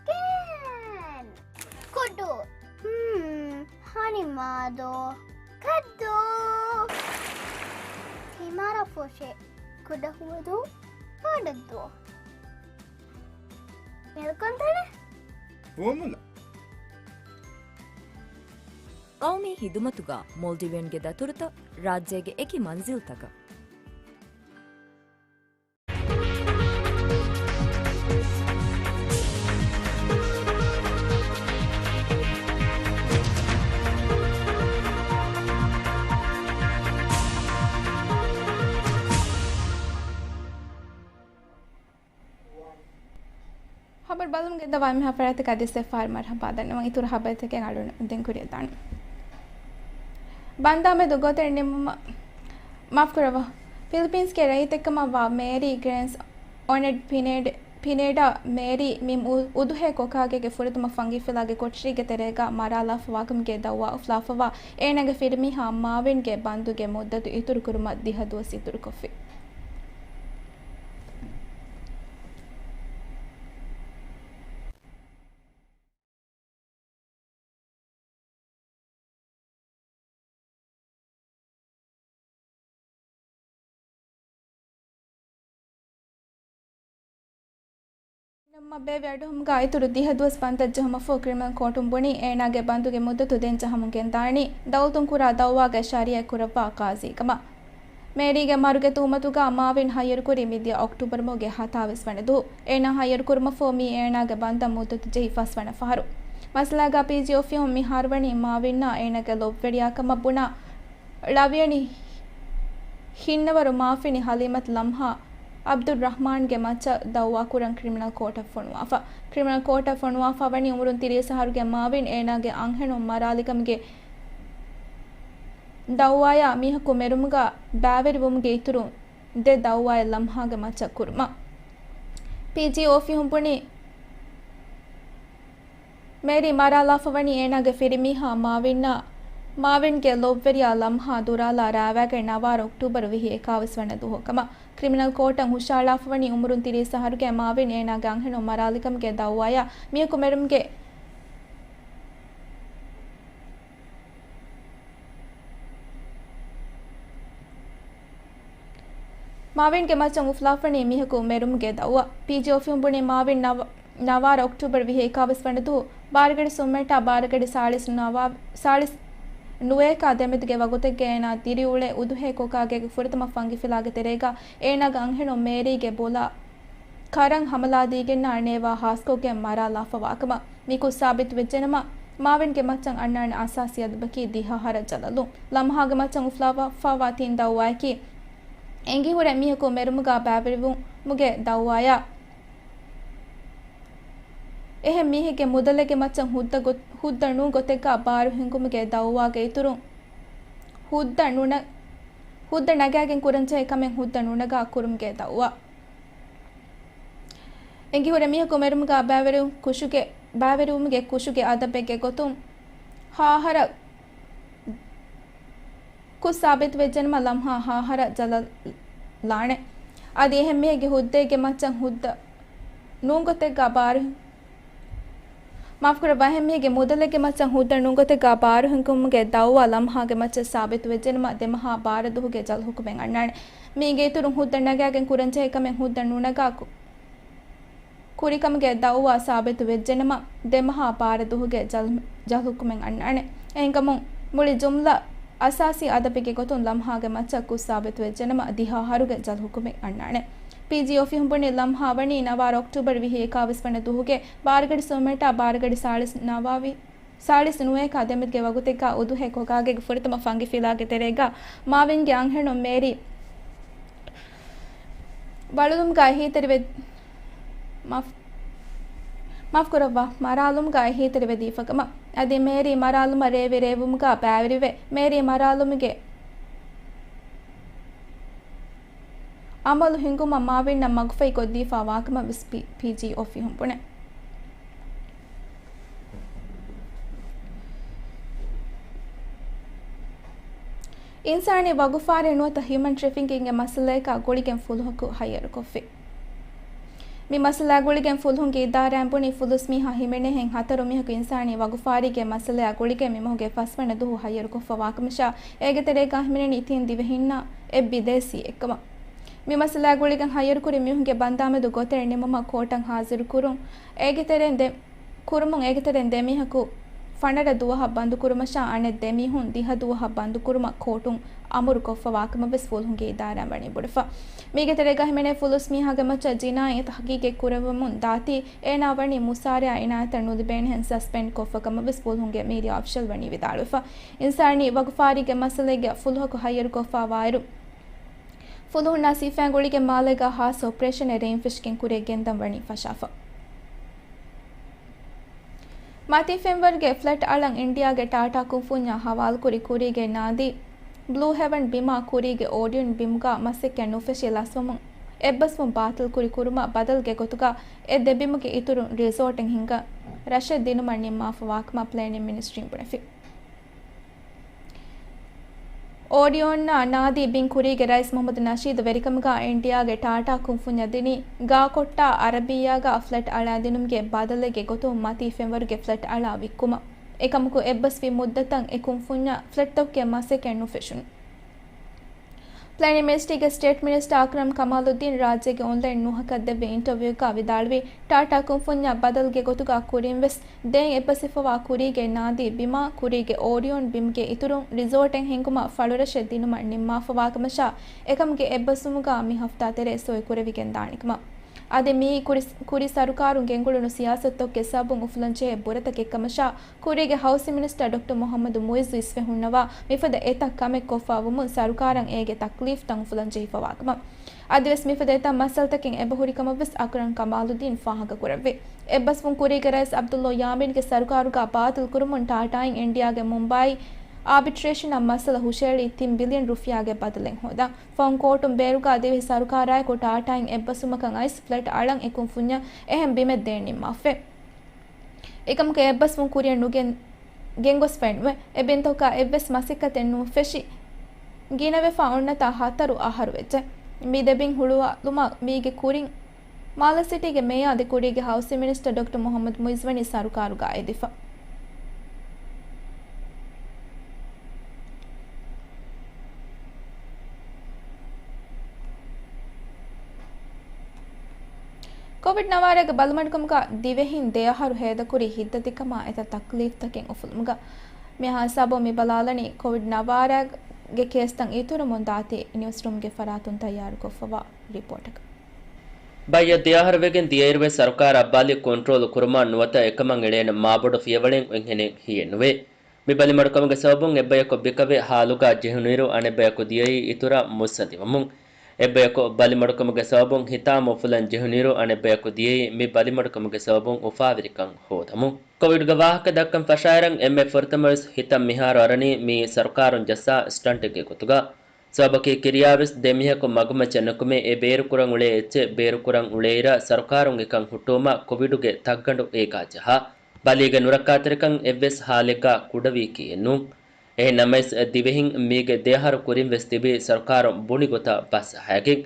ކޭން. ކުޑު. ހްމް. ހަނިމާދޯ. ކައްދޫ. ހިމާރަ ފޮށެ. ކުޑަ ހުވަދޫ. ބާޑައްދޫ. މެލްކޮންތަނެ. ފުވަމުލަ. ގައުމީ ހިދުމަތުގަ މޯލްޑިވިއަންގެ ދަތުރުތައް ރާއްޖޭގެ އެކި މަންޒިލްތަކަށް. ހަބަރު ބަލަމުން ގެންދަވާ އެންމެހާ ފަރާތަކަށް އަދި ސެފް ފާރު މަރުހަބާ ދަންނަވަން. އިތުރު ހަބަރުތަކެއް އަޅުގަނޑު ދެން ކުރިއަށް ދާނަން. ބަންދާމެދު ގޯތި ނިންމުމަށް މާފުކުރައްވާ. ފިލިޕީންސްގެ ރައްޔިތެއްކަމަށް ވާ މޭރީ ގްރޭންސް އޮނެޑް ޕިނޭޑް ހިނޭޑާ މޭރީ މި އު-، އުދުހޭ ކޮކާގޭގެ ފުރަތަމަ ފަންގިފިލާގެ ކޮޓަރީގެ ތެރޭގަ މަރާލާފަވާކަމުގެ ދައުވާ އުފުލާފަވާ، އޭނާގެ ފިރިމީހާ މާވިންގެ ބަންދުގެ މުއްދަތު އިތުރުކުރުމަށް ދިހަ ދުވަސް އިތުރުކޮށްފި. ނަމަ ބޭބެ އަޑުހަމުގަ އިތުރު ދިހަ ދުވަސް ބަންދަށް ޖެހުމަށްފަހު ކްރިމިނަލް ކޯޓުން ބުނީ އޭނާގެ ބަންދުގެ މުއްދަތު ދޭން ޖަހަމުން ގެންދާނީ. ދައުލަތުން ކުރާ ދައުވާގައި ޝަރީއަތް ކުރައްވާ ޤާޟީ ކަމަށް. މޭރީގެ މަރުގެ ތުހުމަތުގަ މާވިން ހައްޔަރުކުރީ މިދިޔަ އޮކްޓޫބަރު މަހުގެ ހަތާވީސް ވަނަ ދުވަހު. އޭނާ ހައްޔަރުކުރުމަށްފަހު މިއީ އޭނާގެ ބަންދަށް މުއްދަތު ޖެހި ފަސްވަނަ ފަހަރު. މައްސަލާގަ ޕީޖީ އޮފީހުން މިހާރުވަނީ މާވިންއާ އޭނާގެ ލޮބުވެރިޔާ ކަމަށް ބުނާ ޅަވިޔަނި ހިންނަވަރު މާފިނި ހަލީމަތު ލަމްހާ އަބްދުއްރަޙްމާންގެ މައްޗަށް ދައުވާކުރަން ކްރިމިނަލް ކޯޓަށް ފޮނުވާފަ. ކްރިމިނަލް ކޯޓަށް ފޮނުވާފަ ވަނީ އުމުރުން ތިރީސް އަހަރުގެ މާވިން އޭނާގެ އަންހެނުން މަރާލިކަމުގެ ދައުވާޔާ މީހަކު މެރުމުގަ ބައިވެރިވުމުގެ އިތުރުން ދެ ދައުވާއެއް ލަމްހާގެ މައްޗަށް ކުރުމަށް. ޕީޖީ އޮފީހުން ބުނީ، މޭރީ މަރާލާފަވަނީ އޭނާގެ ފިރިމީހާ މާވިންއާ، މާވިންގެ ލޮބުވެރިޔާ ލަމްހާ ދުރާލާ ރާވާގެ ނަވާރަ އޮކްޓޫބަރު ވިހި އެކާވީސް ވަނަ ދުވަހު ކަމަށް. ކްރިމިނަލް ކޯޓަށް ހުށައަޅާފަވަނީ އުމުރުން ތިރީސް އަހަރުގެ މާވިން އޭނާގެ އަންހެނުން މަރާލިކަމުގެ ދައުވާޔާ މީހަކު މެރުމުގެ މާވިންގެ މައްޗަށް އުފުލާފަނީ މީހަކު މެރުމުގެ ދައުވާ. ޕީޖީ އޮފީހުން ބުނީ މާވިން ނަވ-، ނަވާރަ އޮކްޓޫބަރު ވިހި އެކާވީސް ވަނަ ދުވަހު ބާރަގަޑި ސުންވަނައަށްޓަކާ ބާރަގަޑި ސާޅީސް ނަވާ-، ސާޅީސް ނުވައަކާ ދެމެދުގެ ވަގުތެއްގަ އޭނާ ދިރިއުޅޭ އުދުހޭ ކޮކާގޭގެ ފުރަތަމަ ފަންގިފިލާގެ ތެރޭގަ އޭނާގެ އަންހެނުން މޭރީގެ ބޮލަށް ކަރަން ހަމަލާދީގެންނާ ނޭވާ ހާސްކޮށްގެން މަރާލާފަވާކަމަށް. މި ކުށް ސާބިތުވެއްޖެނަމަ، މާވިންގެ މައްޗަށް އަންނާނެ އަސާސީ އަދަބަކީ ދިހަ އަހަރަށް ޖަލަލުން. ލަމްހާގެ މައްޗަށް އުފުލާފަވާ ތިން ދައުވާއަކީ، އެނގިހުރެ މީހަކު މެރުމުގަ ބައިވެރިވުމުގެ ދައުވާޔާ، އެހެން މީހެއްގެ މުދަލެއްގެ މައްޗަށް ހުއްދަ ގޮ-، ހުއްދަ ނޫން ގޮތެއްގަ ބާރު ހިންގުމުގެ ދައުވާގެ އިތުރުން، ހުއްދަ ނުނަ-، ހުއްދަ ނަގާގެން ކުރަންޖެހޭ ކަމެއް ހުއްދަ ނުނަގާ ކުރުމުގެ ދައުވާ. އެނގިހުރެ މީހަކު މެރުމުގަ ބައިވެރި ކުށުގެ، ބައިވެރިވުމުގެ ކުށުގެ އަދަބެއްގެ ގޮތުން ހަ އަހަރަށް ކުށް ސާބިތުވެއްޖެނަމަ، ލަމްހާ ހަ އަހަރަށް ޖަލަލާނެ. އަދި އެހެން މީހެއްގެ ހުއްދައެއްގެ މައްޗަށް ހުއްދަ ނޫން ގޮތެއްގަ ބާރު، މާފުކުރައްވާ، އެހެން މީހެއްގެ މުދަލެއްގެ މައްޗަށް ހުއްދަ ނޫން ގޮތެއްގަ ބާރު ހިންގުމުގެ ދައުވާ ލަމްހާގެ މައްޗަށް ސާބިތުވެއްޖެނަމަ، ދެ މަހާ ބާރަ ދުވަހުގެ ޖަލް ހުކުމެއް އަންނާނެ. މީގެ އިތުރުން ހުއްދަ ނަގާގެން ކުރަންޖެހޭ ކަމެއް ހުއްދަ ނުނަގާ ކު-، ކުރިކަމުގެ ދައުވާ ސާބިތު ވެއްޖެނަމަ، ދެ މަހާ ބާރަ ދުވަހުގެ ޖަލް-، ޖަލް ހުކުމެއް އަންނާނެ. އެހެންކަމުން، މުޅި ޖުމްލަ އަސާސީ އަދަބެއްގެ ގޮތުން ލަމްހާގެ މައްޗަށް ކުށް ސާބިތު ވެއްޖެނަމަ، ދިހަ އަހަރުގެ ޖަލް ހުކުމެއް އަންނާނެ. ޕީޖީ އޮފީހުން ބުނީ، ލަމްހާ ވަނީ ނަވާރަ އޮކްޓޫބަރު ވިހި އެކާވީސް ވަނަ ދުވަހުގެ ބާރަގަޑި ސުންވަނައަށްޓަކާ ބާރަގަޑި ސާޅީސް ނަވާވި-، ސާޅީސް ނުވައަކާ ދެމެދުގެ ވަގުތެއްގަ އުދުހޭ ކޮކާގޭގެ ފުރަތަމަ ފަންގިފިލާގެ ތެރޭގަ މާވިންގެ އަންހެނުން މޭރީ ވަޅުލުމުގަ އެހީތެރިވެ-، މާފް-، މާފްކުރައްވާ، މަރާލުމުގަ އެހީތެރިވެދީފަކަމަށް. އަދި މޭރީ މަރާލުމަށް ރޭވި ރޭވުމުގަ ބައިވެރިވެ، މޭރީ މަރާލުމުގެ އަމަލު ހިންގުމަށް މާވިންއަށް މަގުފަހި ކޮށްދީފަ ވާކަމަށް ވެސް ޕީ-، ޕީޖީ އޮފީހުން ބުނެ. އިންސާނީ ވަގުފާރި ނުވަތަ ހިއުމަން ޓްރެފިކިންގގެ މައްސަލަޔަކާ ގުޅިގެން ފުލުހަކު ހައްޔަރުކޮށްފި. މި މައްސަލާ ގުޅިގެން ފުލުހުންގެ އިދާރާއިން ބުނީ ފުލުސް މީހާ ހިމެނޭހެން ހަތަރު މީހަކު އިންސާނީ ވަގުފާރީގެ މައްސަލަޔާ ގުޅިގެން މި މަހުގެ ފަސްވަނަ ދުވަހު ހައްޔަރުކޮށްފަ ވާކަމަށާ، އޭގެ ތެރޭގަ ހިމެނެނީ ތިން ދިވެހިންނާ އެއް ބިދޭސީއެއްކަމަށް. މި މައްސަލާ ގުޅިގެން ހައްޔަރުކުރި މީހުންގެ ބަންދާމެދު ގޮތެއް ނިމުމަށް ކޯޓަށް ހާޒިރު ކުރުން. އޭގެ ތެރެއިން ދެ-، ކުރުމުން އޭގެ ތެރެއިން ދެ މީހަކު ފަނަރަ ދުވަހަށް ބަންދުކުރުމަށާ އަނެއް ދެ މީހުން ދިހަ ދުވަހަށް ބަންދުކުރުމަށް ކޯޓުން އަމުރު ކޮށްފަ ވާކަމަށް ވެސް ފުލުހުންގެ އިދާރާއިން ވަނީ ބުނެފަ. މީގެ ތެރޭގަ ހިމެނޭ ފުލުސް މީހާގެ މައްޗަށް ޖިނާއީ ތަހުގީގެއް ކުރެވެމުން ދާތީ، އޭނާ ވަނީ މުސާރަޔާ އިނާޔަތަށް ނުލިބޭނެހެން ސަސްޕެންޑް ކޮށްފަ ކަމަށް ވެސް ފުލުހުންގެ މީޑިއާ އޮފިޝަލް ވަނީ ވިދާޅުވެފަ. އިންސާނީ ވަގުފާރީގެ މައްސަލައިގެ ފުލުހަކު ހައްޔަރުކޮށްފަ ވާއިރު، ފުލުހުންނާ ސިފައިން ގުޅިގެން މާލޭގަ ހާއްސަ އޮޕަރޭޝަނެއް ރޭންފެށިގެން ކުރިއަށް ގެންދަން ވަނީ ފަށާފަ. މަތީ ފެންވަރުގެ ފްލެޓް އަޅަން އިންޑިއާގެ ޓާޓާ ކުންފުންޏާ ހަވާލުކުރި ކުރީގެ ނާދީ ބްލޫ ހެވަން ބިމާ ކުރީގެ އޯޑިއަން ބިމުގަ މަސައްކަތް ނުފެށި ލަސްވަމުން އެއްބަސްވުން ބާތިލްކުރި ކުރުމަށް ބަދަލުގެ ގޮތުގަ އެ ދެ ބިމުގެ އިތުރުން ރިސޯޓެއް ހިންގަން ރަށެއް ދިނުމަށް ނިންމާފަވާކަމަށް ޕްލޭނިން މިނިސްޓްރީން ބުނެފި. އޯޑިއޯންއާ ނާދީ ބިން ކުރީގެ ރައީސް މުހައްމަދު ނަޝީދު ވެރިކަމުގަ އިންޑިއާގެ ޓާޓާ ކުންފުންޏަށް ދިނީ ގާކޮއްޓާ އަރަބިއްޔާގަ ފްލެޓް އަޅާދިނުމުގެ ބަދަލެއްގެ ގޮތުން މަތީ ފެންވަރުގެ ފްލެޓް އަޅާ ވިއްކުމަށް. އެކަމަކު އެއްބަސްވި މުއްދަތަށް އެ ކުންފުންޏަށް ފްލެޓްތަކުގެ މަސައްކަތް ނުފެށުނު. ޕްލޭނިން މިނިސްޓްރީގެ ސްޓޭޓް މިނިސްޓަރ އަކްރަމް ކަމާލުއްދީން ރާއްޖޭގެ އޮންލައިން ނޫހަކަށް ދެއްވި އިންޓަވިއުގަ ވިދާޅުވީ، ޓާޓާ ކުންފުންޏަށް ބަދަލުގެ ގޮތުގަ ކުރިން ވެސް ދެން އެއްބަސްވިފަވާ ކުރީގެ ނާދީ ބިމާ، ކުރީގެ އޯޑިއޯން ބިމުގެ އިތުރުން ރިސޯޓެއް ހިންގުމަށް ފަޅުރަށެއް ދިނުމަށް ނިންމާފަވާކަމަށާ، އެކަމުގެ އެއްބަސްވުމުގަ މި ހަފްތާ ތެރޭ ސޮއި ކުރެވިގެން ދާނެކަމަށް. އަދި މިއީ ކުރި، ކުރި ސަރުކާރުން ގެންގުޅުނު ސިޔާސަތުތަކުގެ ސަބަބުން އުފުލަންޖެހޭ ބުރަތަކެއްކަމަށާ، ކުރީގެ ހައުސިން މިނިސްޓަރ ޑޮކްޓަރ މުހައްމަދު މުއިއްޒު އިސްވެ ހުންނަވާ، މިފަދަ އެތައް ކަމެއް ކޮށްފަ ވުމުން ސަރުކާރަށް އޭގެ ތަކްލީފްތައް އުފުލަން ޖެހިފަވާކަމަށް. އަދިވެސް މިފަދަ އެތައް މައްސަލަތަކެއް އެބަހުރި ކަމަށްވެސް އަކްރަމް ކަމާލުއްދީން ފާހަގަކުރެއްވި. އެއްބަސްވުން ކުރީގެ ރައީސް ޢަބްދުﷲ ޔާމީންގެ ސަރުކާރުގަ ބާތިލްކުރުމުން ޓާޓާއިން އިންޑިއާގެ މުމްބައި އާބިޓްރޭޝަނަށް މައްސަލަ ހުށައެޅީ ތިން ބިލިއަން ރުފިޔާގެ ބަދަލެއް ހޯދަން. ފަހުން ކޯޓުން ބޭރުގަ ދިވެހި ސަރުކާރާއެކު ޓާޓާއިން އެއްބަސްވުމަކަށް އައިސް ފްލެޓް އަޅަން އެ ކުންފުންޏަށް އެހެން ބިމެއް ދޭން ނިންމާފައި. އެކަމަކު އެއްބަސްވުން ކުރިއަށް ނުގެން، ގެންގޮސްފައެއްނުވޭ. އެ ބިންތަކުގަ އެއްވެސް މަސައްކަތެއް ނުފެށި، ގިނަވެފަ އޮންނަތާ ހަތަރު އަހަރު ވެއްޖެ. މި ދެ ބިން ހުޅުވާލުމަށް މީގެ ކުރިން މާލެ ސިޓީގެ މޭޔާ އަދި ކުރީގެ ހައުސިން މިނިސްޓަރ ޑޮކްޓަރ މުހައްމަދު މުއިއްޒު ވަނީ ސަރުކާރުގަ އެދިފަ. ކޮވިޑް ނަވާރަގެ ބަލިމަޑުކަމުގަ ދިވެހިން ދެ އަހަރު ހޭދަކުރީ ހިތްދަތިކަމާ އެތައް ތަކްލީފްތަކެއް އުފުލުމުގަ. މިހާ ހިސާބުން މި ބަލާލަނީ ކޮވިޑް ނަވާރަގެ ކޭސްތައް އިތުރުމުން ދާތީ ނިއުސްރޫމްގެ ފަރާތުން ތައްޔާރުކޮށްފަވާ ރިޕޯޓަކަށް. ބައްޔަށް ދެ އަހަރު ވެގެން ދިޔައިރުވެސް ސަރުކާރަށް ބަލި ކޮންޓްރޯލް ކުރުމަށް ނުވަތަ އެކަމަށް އެޅޭނެ މާބޮޑު ފިޔަވަޅެއް އެނގޭނެ ހިއެއްނުވޭ. މި ބަލިމަޑުކަމުގެ ސަބަބުން އެއްބަޔަކު ބިކަވެ ހާލުގަ ޖެހުނުއިރު އަނެއްބަޔަކު ދިޔައީ އިތުރަށް މުއްސަނދިވަމުން. އެއްބަޔަކު ބަލިމަޑުކަމުގެ ސަބަބުން ހިތާމަ އުފުލަން ޖެހުނުއިރު އަނެއްބަޔަކު ދިޔައީ މި ބަލިމަޑުކަމުގެ ސަބަބުން އުފާވެރިކަން ހޯދަމުން. ކޮވިޑްގެ ވާހަކަ ދައްކަން ފަށާއިރަށް އެންމެ ފުރަތަމަވެސް ހިތަށް މިހާރު އަރަނީ މިއީ ސަރުކާރުން ޖައްސާ ސްޓަންޓެއްގެ ގޮތުގަ. ސަބަބަކީ ކިރިޔާވެސް ދެ މީހަކު މަގުމައްޗަށް ނުކުމެ އެ ބޭރުކުރަން އުޅޭ އެއްޗެއް ބޭރުކުރަން އުޅޭއިރަށް ސަރުކާރުން އެކަން ހުއްޓުވުމަށް ކޮވިޑުގެ ތައްގަނޑު އޭގާ ޖަހާ. ބަލީގެ ނުރައްކާތެރިކަން އެއްވެސް ހާލެއްގަ ކުޑަވީކީއެއްނޫން. އެހެން ނަމަވެސް، ދިވެހިން މީގެ ދެއަހަރު ކުރިން ވެސް ތިބީ ސަރުކާރުން ބުނި ގޮތަށް ބަސް އަހައިގެން،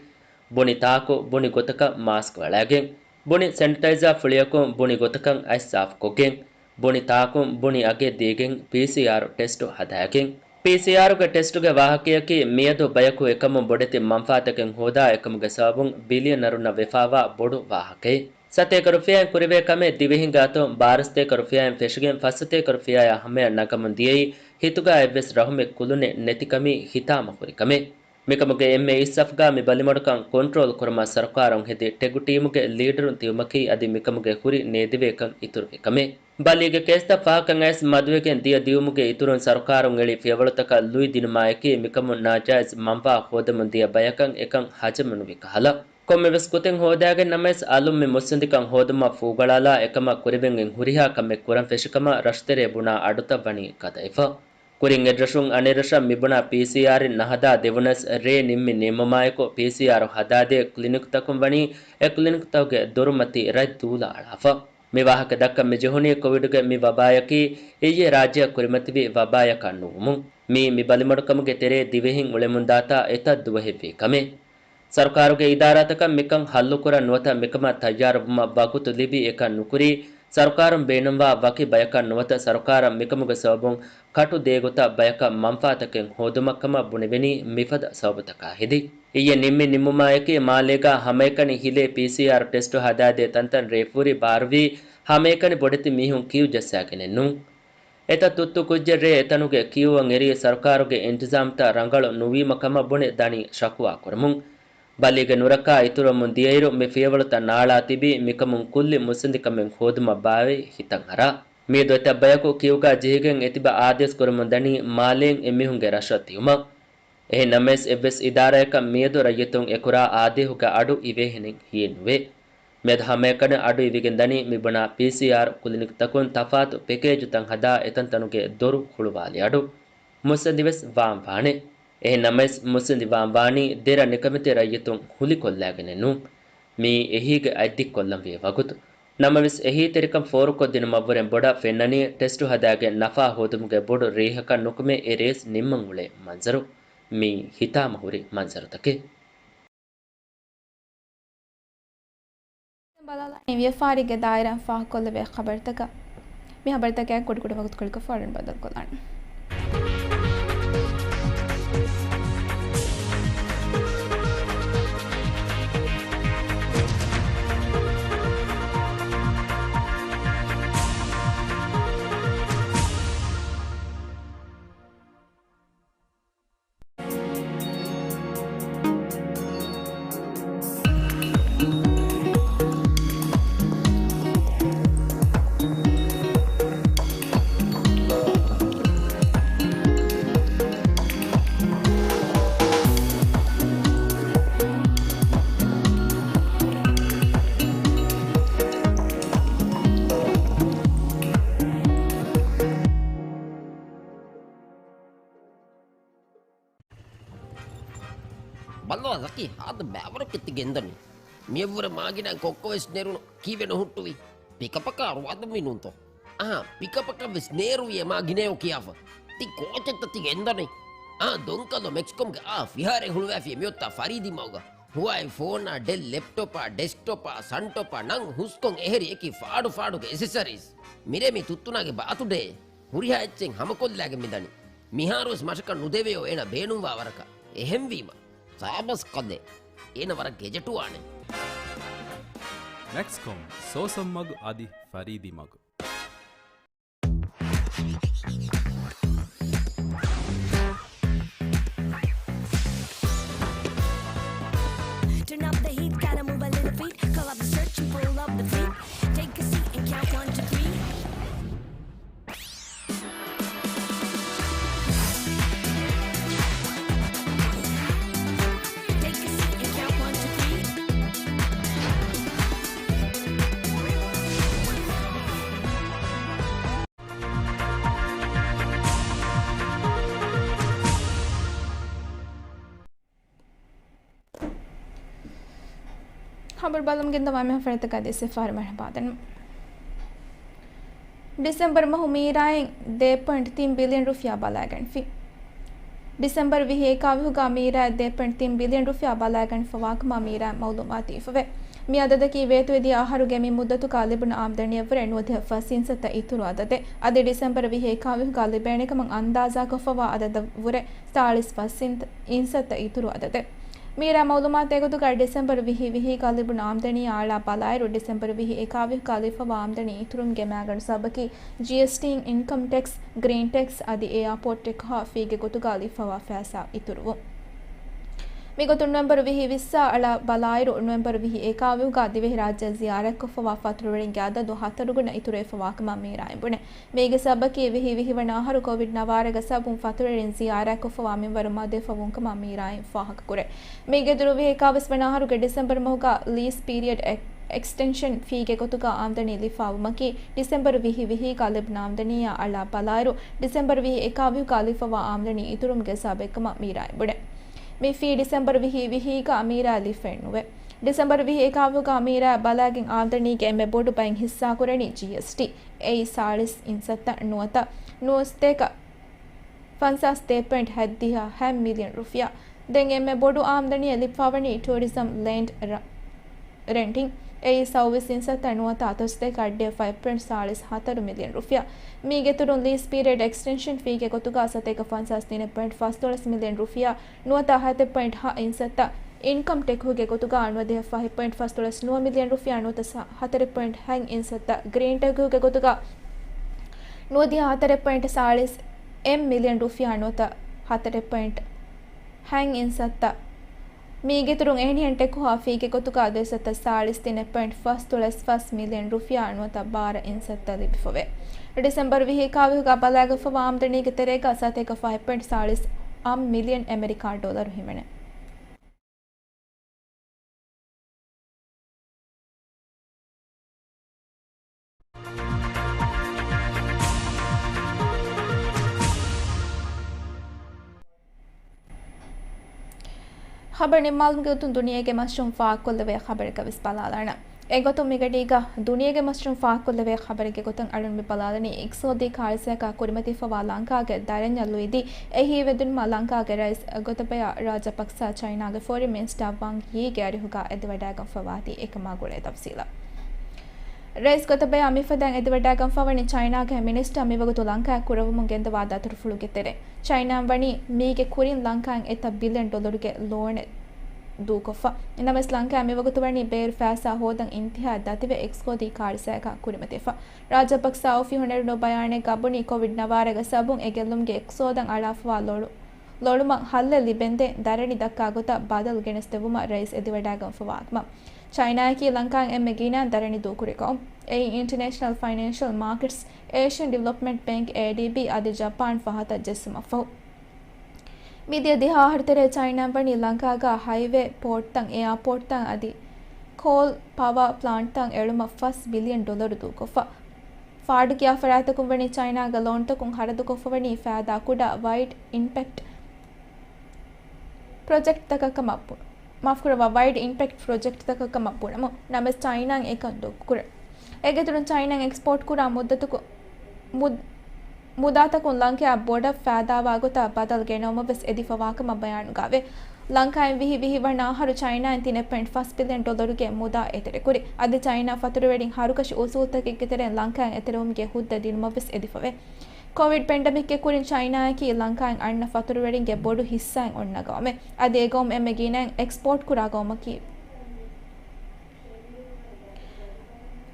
ބުނި ތާކު ބުނި ގޮތަކަށް މާސްކް ވަޅައިގެން، ބުނި ސެނިޓައިޒާ ފުޅިއަކުން ބުނި ގޮތަކަށް އަތް ސާފުކޮށްގެން، ބުނި ތާކުން ބުނި އަގެއް ދީގެން ޕީސީއާރު ޓެސްޓު ހަދާގެން. ޕީސީއާރުގެ ޓެސްޓުގެ ވާހަކަޔަކީ މިއަދު ބަޔަކު އެކަމުން ބޮޑެތި މަންފާތަކެއް ހޯދާ އެކަމުގެ ސަބަބުން ބިލިއަނަރުންނަށް ވެފާވާ ބޮޑު ވާހަކައެއް. ސަތޭކަ ރުފިޔާއިން ކުރެވޭ ކަމެއް ދިވެހިންގެ އަތުން ބާރަ ސަތޭކަ ރުފިޔާއިން ފެށިގެން ފަސް ސަތޭކަ ރުފިޔާއާ ހަމަޔަށް ނަގަމުން ދިޔައީ ހިތުގަ އެއްވެސް ރަހުމެއް ކުލުނެއް ނެތިކަމީ ހިތާމަކުރި ކަމެއް. މިކަމުގެ އެންމެ އިސް ސަފުގަ މި ބަލިމަޑުކަން ކޮންޓްރޯލް ކުރުމަށް ސަރުކާރުން ހެދި ޓެގު ޓީމުގެ ލީޑަރުން ތިބުމަކީ އަދި މިކަމުގެ ހުރި ނޭދެވޭކަން އިތުރުވި ކަމެއް. ބަލީގެ ކޭސްތައް ފަހަކަށް އައިސް މަދުވެގެން ދިޔަ ދިއުމުގެ އިތުރުން ސަރުކާރުން އެޅި ފިޔަވަޅުތަކަށް ލުއި ދިނުމާއެކީ މިކަމުން ނާޖާއިޒް މަންފާ ހޯދަމުން ދިޔަ ބަޔަކަށް އެކަން ހަޖަމުނުވި ކަހަލަ. ކޮންމެވެސް ގޮތެއް ހޯދާގެން ނަމަވެސް އަލުން މި މުއްސަނދިކަން ހޯދުމަށް ފޫގަޅާލާ އެކަމަށް ކުރިމަގެއް ހުރިހާ ކަމެއް ކުރަން ފެށިކަމަށް ރަށުތެރޭ ބުނާ އަޑުތައް ވަނީ ގަދައިފަ. ކުރިން އެއްރަށުން އަނެއްރަށަށް މިބުނާ ޕީސީއާރެއް ނަހަދާ ދެވުނަސް ރޭ ނިންމި ނިންމުމާއެކު ޕީސީއާރު ހަދާދޭ ކްލިނިކްތަކުން ވަނީ އެ ކްލިނިކްތަކުގެ ދޮރުމަތީ ރަތް ދޫލަށް އަޅާފަ. މި ވާހަކަ ދައްކަން މި ޖެހުނީ ކޮވިޑުގެ މި ވަބާޔަކީ އިއްޔެ ރާއްޖެއަށް ކުރިމަތިވި ވަބާޔަކަށް ނުވުމުން. މީ މި ބަލިމަޑުކަމުގެ ތެރޭ ދިވެހިން އުޅެމުންދާތާ އެތައް ދުވަހެއްވީ ކަމެއް. ސަރުކާރުގެ އިދާރާތަކަށް މިކަން ހައްލުކުރަން ނުވަތަ މިކަމަށް ތައްޔާރުވުމަށް ވަގުތު ލިބި އެކަން ނުކުރީ، ސަރުކާރުން ބޭނުންވާ ވަކި ބަޔަކަށް ނުވަތަ ސަރުކާރަށް މިކަމުގެ ސަބަބުން ކަޓު ދޭގޮތަށް ބަޔަކަށް މަންފާތަކެއް ހޯދުމަށްކަމަށް ބުނެވެނީ މިފަދަ ސަބަބުތަކާ ހެދި. އިއްޔެ ނިންމި ނިންމުމާއެކީ މާލޭގަ ހަމައެކަނި ހިލޭ ޕީސީއާރު ޓެސްޓު ހަދާދޭ ތަންތަން ރޭފުރި ބާރުވީ، ހަމައެކަނި ބޮޑެތި މީހުން ކިޔޫ ޖައްސާގެނެއްނޫން. އެތައް ތުއްތު ކުއްޖެއް ރޭ އެތަނުގެ ކިޔޫއަށް އެރީ ސަރުކާރުގެ އިންތިޒާމްތައް ރަނގަޅު ނުވީމަ ކަމަށް ބުނެ ދަނީ ޝަކުވާ ކުރަމުން. ބަލީގެ ނުރައްކާ އިތުރުވަމުން ދިޔައިރު މި ފިޔަވަޅުތައް ނާޅާ ތިބީ މިކަމުން ކުއްލި މުއްސަނދިކަމެއް ހޯދުމަށް ބާވައި ހިތަށް އަރާ. މިއަދު އެތައް ބަޔަކު ކިޔޫގަ ޖެހިގެން އެތިބަ އާދޭސް ކުރަމުން ދަނީ މާލޭން އެމީހުންގެ ރަށަށް ދިޔުމަށް. އެހެން ނަމަވެސް އެއްވެސް އިދާރާއަކަށް މިއަދު ރައްޔިތުން އެކުރާ އާދޭހުގެ އަޑު އިވޭހެނެއް ހިއެއްނުވޭ. މިއަދު ހަމައެކަނި އަޑު އިވިގެން ދަނީ މިބުނާ ޕީސީއާރު ކުލިނިކްތަކުން ތަފާތު ޕެކޭޖުތައް ހަދާ އެތަންތަނުގެ ދޮރު ހުޅުވާލި އަޑު. މުއްސަނދިވެސް ވާން ވާނެ. އެހެން ނަމަވެސް، މުއްސަނދި ވާން ވާނީ ދެރަ ނިކަމެތި ރައްޔިތުން ހުލިކޮށްލާގެނެއް ނޫން. މިއީ އެހީގެ އަތްދިއްކޮށްލަންވީ ވަގުތު. ނަމަވެސް، އެހީތެރިކަން ފޯރުކޮށްދިނުމަށްވުރެ ބޮޑަށް ފެންނަނީ ޓެސްޓު ހަދާގެން ނަފާ ހޯދުމުގެ ބޮޑު ރޭހަކަށް ނުކުމެ އެ ރޭސް ނިންމަން އުޅޭ މަންޒަރު. މީ ހިތާމަ ހުރި މަންޒަރުތަކެއް. ބަލާލާނީ ވިޔަފާރީގެ ދާއިރާއިން ފާހަގަކޮށްލެވޭ ޚަބަރުތަކަށް. މި ޚަބަރުތަކާއި ކުޑަކުޑަ ވަގުތުކޮޅަކަށް ފަހަރުން ބަދަލުކޮށްލާނަން. ބައްލަވާ ޒަކީ، ހާދަ ބައިވަރަކަށް ތި ގެންދަނީ. މިއަށްވުރެ މާގިނައިން ކޮއްކޮވެސް ނެރުނު. ކީއްވެ ނުހުއްޓުވީ؟ ޕިކަޕަކާ ރުވާދަންވީ ނޫންތޯ؟ އަހާ، ޕިކަޕަކަށްވެސް ނޭރުވިއޭ މާ ގިނައޯ ކިޔާފަ. ތި ކޯޗެއްތަ ތި ގެންދަނީ؟ އާ، ދޮންކަލޯ މެކްސްކޮމްގެ އާ ފިހާރައެއް ހުޅުވާފިޔޭ މިއޮތާ ފަރީދީ މަގުގަ. ހުވާއި ފޯނާ، ޑެލް ލެޕްޓޮޕާ، ޑެސްކްޓޮޕާ، ސަންޓޮޕާ، ނަން ހުސްކޮން އެހެރި އެކި ފާޑު ފާޑުގެ އެސެސަރީސް. މިރޭ މި ތުއްތުނާގެ ބާތުޑޭ. ހުރިހާ އެއްޗެއް ހަމަކޮށްލާގެން މިދަނީ. މިހާރުވެސް މަށަކަށް ނުދެވެޔޯ އޭނަ ބޭނުންވާ ވަރަކަށް. އެހެންވީމަ، ސާބަސް ކަލޭ. އޭނަ ވަރަށް ގެޖެޓުވާނެ. މެކްސްކޮމް، ސޯސަން މަގު އަދި ފަރީދީ މަގު. Turn up the heat, gotta move a little feet. Call up the search and pull up the fleet. Take a seat and count one, two, three. ޚަބަރު ބަލަމުން ގެންދަވާ މި ހަފަރަތަކާ ދެއްސެއް ފަހަރު މަރުޙަބާ ދަން. ޑިސެމްބަރު މަހު މީރާއިން ދެ ޕޮއިންޓް ތިން ބިލިއަން ރުފިޔާ ބަލައިގަންފި. ޑިސެމްބަރު ވިހި އެކާވީހުގަ މީރާ ދެ ޕޮއިންޓް ތިން ބިލިއަން ރުފިޔާ ބަލައިގަންފަވާކަމަށް މީރާ މައުލޫމާތު ހިފުވޭ. މި އަދަދަކީ ވޭތުވެދިޔަ އަހަރުގެ މި މުއްދަތުގަ ލިބުނު އާމްދަނީއަށްވުރެ ނުވަދިހަ ފަސް އިންސައްތަ އިތުރު އަދަދެއް. އަދި ޑިސެމްބަރު ވިހި އެކާވީހުގަ ލިބޭނެކަމަށް އަންދާޒާކޮށްފަވާ އަދަދަށްވުރެ ސާޅީސް ފަސް އިންސައްތަ އިތުރު އަދަދެއް. މީރާ މައުލޫމާތުގެ ގޮތުގަ ޑިސެމްބަރު ވިހި ވިހީގަ ލިބުނު އާމްދަނީއާ އަޅާ ބަލާއިރު، ޑިސެމްބަރު ވިހި އެކާވީހުގަ ލިބިފަވާ އާމްދަނީ އިތުރުވުމުގެ މައިގަނޑު ސަބަބަކީ ޖީއެސްޓީ، އިންކަމް ޓެކްސް، ގްރީން ޓެކްސް އަދި އެއާޕޯޓް ޓެކްހާ ފީގެ ގޮތުގަ ލިބިފަވާ ފައިސާ އިތުރުވުން. މިގޮތުން ނޮވެމްބަރު ވިހި ވިއްސާ އަޅާ ބަލާއިރު، ނޮވެމްބަރު ވިހި އެކާވީހުގަ ދިވެހިރާއްޖެ ޒިޔާރަތްކޮށްފަވާ ފަތުރުވެރިންގެ އަދަދު ހަތަރު ގުނަ އިތުރުވެފަވާކަމަށް މީރާ އެނބުނެ. މީގެ ސަބަބަކީ ވިހި ވިހި ވަނަ އަހަރު ކޮވިޑް ނަވާރަގެ ސަބަބުން ފަތުރުވެރިން ޒިޔާރަތްކޮށްފަވާ މިންވަރު މަދުވެފަވުންކަމަށް މީރާއިން ފާހަގަކުރޭ. މީގެއިތުރުން ވިހި އެކާވީސް ވަނަ އަހަރުގެ ޑިސެމްބަރު މަހުގަ ލީސް ޕީރިއަޑް އެކް-، އެކްސްޓެންޝަން ފީގެ ގޮތުގަ އާމްދަނީ ލިބިފަވުމަކީ، ޑިސެމްބަރު ވިހި ވިހީގަ ލިބުނު އާމްދަނީއާ އަޅާ ބަލާއިރު، ޑިސެމްބަރު ވިހި އެކާވީހުގަ ލިބިފަވާ އާމްދަނީ އިތުރުވުމުގެ ސަބަބެއްކަމަށް މީރާ އެނބުނެ. މި ފީ ޑިސެމްބަރު ވިހި ވިހީގަ މީރާ ލިބިފައެއް ނުވޭ. ޑިސެމްބަރު ވިހި އެކާވީހުގަ މީރާ ބަލާގެން އާމްދަނީގެ އެންމެ ބޮޑު ބައެއް ހިއްސާކުރަނީ ޖީއެސްޓީ. އެއީ ސާޅީސް އިންސައްތަ ނުވަތަ ނުވަސްތޭކަ ފަންސާސް ދޭ ޕޮއިންޓް ހަތްދިހަ ހަތް މިލިއަން ރުފިޔާ. ދެން އެންމެ ބޮޑު އާމްދަނީއެއް ލިބިފަވަނީ ޓޫރިޒަމް ލޭންޑް ރަ-، ރެންޓިން. އެއީ ސައުވީސް އިންސައްތަ ނުވަތަ އަތޮސްދޭކަ އަށްޑިހަ ފައިވް ޕޮއިންޓް ސާޅީސް ހަތަރު މިލިއަން ރުފިޔާ. މީގެއިތުރުން ލީސް ޕީރިއަޑް އެކްސްޓެންޝަން ފީގެ ގޮތުގަ ސަތޭކަ ފަންސާސް ތިނެއް ޕޮއިންޓް ފަސްދޮޅަސް މިލިއަން ރުފިޔާ ނުވަތަ ހަތެއް ޕޮއިންޓް ހަ އިންސައްތަ، އިންކަމް ޓެކްހުގެ ގޮތުގަ ނުވަދިހަ ފަހެއް ޕޮއިންޓް ފަސްދޮޅަސް ނުވަ މިލިއަން ރުފިޔާ ނުވަތަ ސަ-، ހަތަރެއް ޕޮއިންޓް ހަތް އިންސައްތަ، ގްރީން ޓެކްހުގެ ގޮތުގަ ނުވަދިހަ ހަތަރެއް ޕޮއިންޓް ސާޅީސް އެއް މިލިއަން ރުފިޔާ ނުވަތަ ހަތަރެއް ޕޮއިންޓް ހަތް އިންސައްތަ. މީގެއިތުރުން އެހެނިހެން ޓެކްހާ ފީގެ ގޮތުގަ ދުއިސައްތަ ސާޅީސް ތިނެއް ޕޮއިންޓް ފަސްދޮޅަސް ފަސް މިލިއަން ރުފިޔާ ނުވަތަ ބާރަ އިންސައްތަ ލިބިފަވޭ. ޑިސެމްބަރު ވިހި އެކާވީހުގަ ބަލާގަތްފަވާ އާމްދަނީގެ ތެރޭގަ ސަތޭކަ ފަހެއް ޕޮއިންޓް ސާޅީސް އަށް މިލިއަން އެމެރިކާ ޑޮލަރު ހިމެނޭ. ޚަބަރު ނިންމާލުމުގެ ގޮތުން ދުނިޔޭގެ މަސްރޫން ފާހަގަކޮށްލެވޭ ޚަބަރެއްގަ ވެސް ބަލާލާނަން. އެގޮތުން މިގަޑީގަ ދުނިޔޭގެ މަސްރޫން ފާހަގަކޮށްލެވޭ ޚަބަރެއްގެ ގޮތުން އަޅުން މި ބަލާލަނީ އިޤްތިޞާދީ ކާރިސާއަކާ ކުރިމަތިފަވާ ލަންކާގެ ދަރަންޏަށް ލުއިދީ އެހީވެދުނުމަށް ލަންކާގެ ރައީސް ގޮތަބަޔާ ރާޖަޕަކްސާ ޗައިނާގެ ފޮރިން މިނިސްޓާ ވާން ޔީގެ އަރިހުގަ އެދިވަޑައިގެންފަވާތީ އެކަމާ ގުޅޭ ތަފްސީލަށް. ރައީސް ގޮތަބަޔާ މިފަދައިން އެދިވަޑައިގެންފަވަނީ ޗައިނާގެ މިނިސްޓާ މިވަގުތު ލަންކާއަށް ކުރެވެމުން ގެންދަވާ ދަތުރުފުޅުގެ ތެރޭ. ޗައިނާއިން ވަނީ މީގެ ކުރިން ލަންކާއިން އެތައް ބިލިއަން ޑޮލަރުގެ ލޯނެއް ދޫކޮށްފަ. ނަމަވެސް ލަންކާއަށް މިވަގުތު ވަނީ ބޭރު ފައިސާ ހޯދަން އިންތިހާއަށް ދަތިވެ އިޤްތިޞާދީ ކާރިސާއަކާ ކުރިމަތިވެފަ. ރާޖަޕަކްސާ އޮފީހުން ނެރުނު ބަޔާނެއްގަ ބުނީ ކޮވިޑް ނަވާރަގެ ސަބަބުން އެ ގެއްލުމުގެ އިޤްތިޞާދަށް އަޅާފަވާ ލޮޅު، ލޮޅުމަށް ހައްލެއް ލިބެންދޭ ދަރަނި ދައްކާ ގޮތަށް ބަދަލު ގެނެސްދެއްވުމަށް ރައީސް އެދިވަޑައިގެންފަވާ ކަމަށް. ޗައިނާއަކީ ލަންކާއިން އެންމެ ގިނަ ދަރަނި ދޫކުރި ޤައުމު. އެއީ އިންޓަރނޭޝަނަލް ފައިނޭންޝަލް މާކެޓްސް، އޭޝިއަން ޑިވެލޮޕްމަންޓް ބޭންކް، އޭޑީބީ، އަދި ޖަޕާން ފަހަތަށް ޖެއްސުމަށްފަހު. މިދިޔަ ދިހަ އަހަރު ތެރޭ ޗައިނާއިން ވަނީ ލަންކާގަ ހައިވޭ، ޕޯޓްތައް، އެއާޕޯޓްތައް އަދި ކޯލް ޕަވަ ޕްލާންޓްތައް އެޅުމަށް ފަސް ބިލިއަން ޑޮލަރު ދޫކޮށްފަ. ފާޑު ކިޔާ ފަރާތްތަކުން ވަނީ ޗައިނާގެ ލޯންތަކުން ހަރަދުކޮށްފަވަނީ ފައިދާ ކުޑަ ވައިޑް އިމްޕެކްޓް ޕްރޮޖެކްޓްތަކަކަމަށް ބުނު، މާފުކުރައްވާ، ވައިޑް އިމްޕެކްޓް ޕްރޮޖެކްޓްތަކަކަމަށް ބުނަމުން. ނަމަވެސް ޗައިނާއިން އެކަން ދޫކުރޭ. އޭގެ އިތުރުން ޗައިނާއިން އެކްސްޕޯޓް ކުރާ މުއްދަތަކު، މުދް، މުދާތަކުން ލަންކާއަށް ބޮޑަށް ފައިދާވާ ގޮތަށް ބަދަލު ގެނައުމަށް ވެސް އެދިފަވާކަމަށް ބަޔާނުގައިވޭ. ލަންކާއިން ވިހި ވިހި ވަނަ އަހަރު ޗައިނާއިން ތިނެއް ޕޮއިންޓް ފަސް ބިލިއަން ޑޮލަރުގެ މުދާ އެތެރެކުރި. އަދި ޗައިނާ ފަތުރުވެރިން ހަރުކަށި އުސޫލުތަކެއްގެ ތެރެއިން ލަންކާއިން އެތެރެވުމުގެ ހުއްދަ ދިނުމަށް ވެސް އެދިފަވޭ. ކޮވިޑް ޕެންޑެމިކްގެ ކުރިން ޗައިނާއަކީ ލަންކާއިން އަންނަ ފަތުރުވެރިންގެ ބޮޑު ހިއްސާއެއް އޮންނަ ގައުމެއް. އަދި އެގައުމު އެންމެ ގިނައިން އެކްސްޕޯޓް ކުރާ ގައުމަކީ،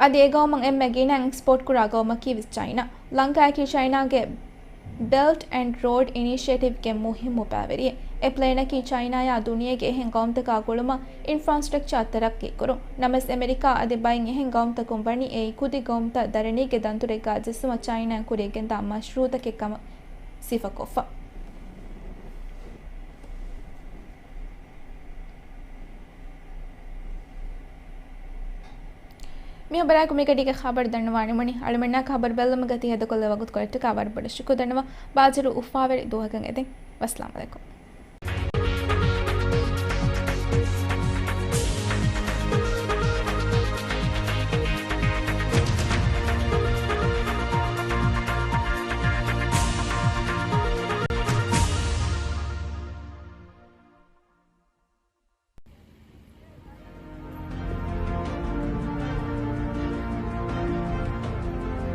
އަދި އެގައުމަށް އެންމެ ގިނައިން އެކްސްޕޯޓް ކުރާ ގައުމަކީ ވެސް ޗައިނާ. ލަންކާއަކީ ޗައިނާގެ ބެލްޓް އެންޑް ރޯޑް އިނިޝިއޭޓިވްގެ މުހިއްމު ބައިވެރިއެއް. އެ ޕްލޭނަކީ ޗައިނާޔާ ދުނިޔޭގެ އެހެން ގައުމުތަކާ ގުޅުމަށް އިންފްރާންސްޓްރަކްޗާ ތަރައްޤީކުރުން. ނަމަވެސް އެމެރިކާ އަދި ބައެއް އެހެން ގައުމުތަކުން ވަނީ އެއީ ކުދި ގައުމުތައް ދަރަނީގެ ދަންތުރެއްގަ ޖެއްސުމަށް ޗައިނާއިން ކުރިއަށްގެންދާ މަޝްރޫޢުތަކެއް ކަމަށް ސިފަކޮށްފަ. މި ހަބަރާއެކު މިގަޑީގެ ޚަބަރު ދަންނަވާނެ މުނި. އަޅުމެންނާ ޚަބަރު ބެއްލުމުގަ ތި ހެދަކޮށްލެވޭ ވަގުތުކޮޅަށްޓަކާ ވަރަށް ބޮޑަށް ޝުކުރު ދަންނަވަން. ބާޒަރު އުފާވެރި ދުވަހަކަށް އެދެން. ވައްސަލާމް ޢަލައިކުމް.